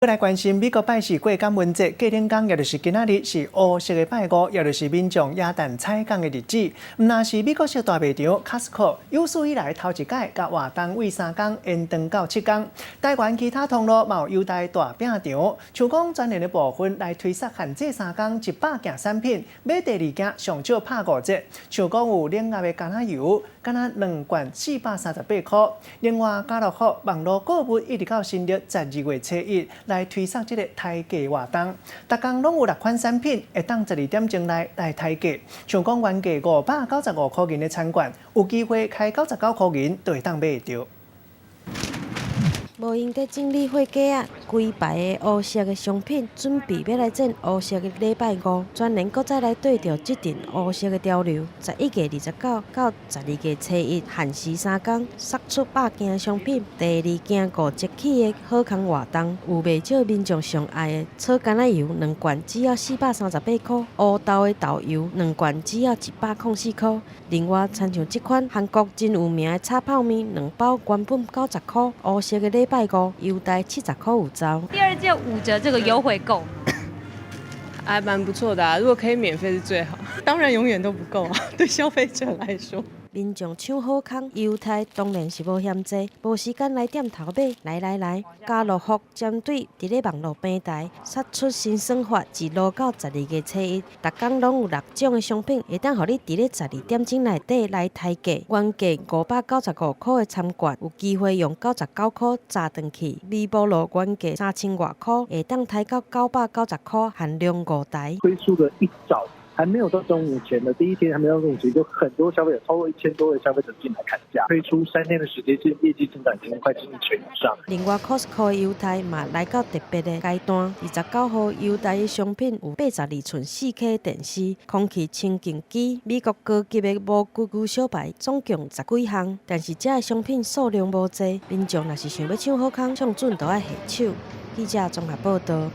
來關心美國拜四過感恩節，過兩工，也就是今仔日是烏色的拜五，也就是民眾耶誕採購的日子。毋但是美國式大賣場 Costco 有史以來頭一擺共活動為3工延長到7工。台灣其他通路嘛有優待大餅場，像講全聯的部分來推出限制3工100件產品，買第二件上少拍5折。像講有冷壓的橄欖油，敢若兩罐438箍。另外家樂福網路購物一直到新曆12月初1來推出這个抬價活動，逐工攏有六款產品會當12點鐘內來抬價。像講原價595箍銀的餐券，有機會開99箍銀就會當買會著。無閒佇整理貨架仔，規排的烏色的商品，準備欲來戰烏色的禮拜五，全聯閣再來綴著這陣烏色的潮流。11月29到12月初1，限時3工，釋出100件商品，第二件5折起的好康活動，有袂少民眾上愛的草橄欖油兩罐只要438箍，烏豆的豆油兩罐只要104箍。另外，親像這款韓國真有名的炒泡麵兩包原本90箍，烏色的禮拜五優待70箍有找。第二件5折，這個優惠夠嗎？還蠻不錯的啊，如果可以免費是最好。當然永遠都不夠啊，對消費者來說。民眾搶好康優待當然是無嫌濟，無時間來店頭買，來來來，家樂福針對佇咧網路平台殺出新算法，一路到12月初1，逐工攏有六種的商品，會當予你佇咧12點鐘內底來抬價，原價595箍的餐券，有機會用99箍紮轉去。微波爐原價3000外箍，會當抬到990箍，限量五台。推出的一早，還沒有到中午前的第一天，還沒到中午前，就很多消費者，超過1000多位消費者進來砍價。推出3天的時間，業績增長已經快接近一成以上。另外，Costco 的優待嘛來到特別的階段，29號優待的商品有82寸4K 電視、空氣清淨機、美國高級的無骨牛小排，總共十幾項。但是這个商品數量無濟，民眾若是想欲搶好康，上準都愛下手。記者綜合報導。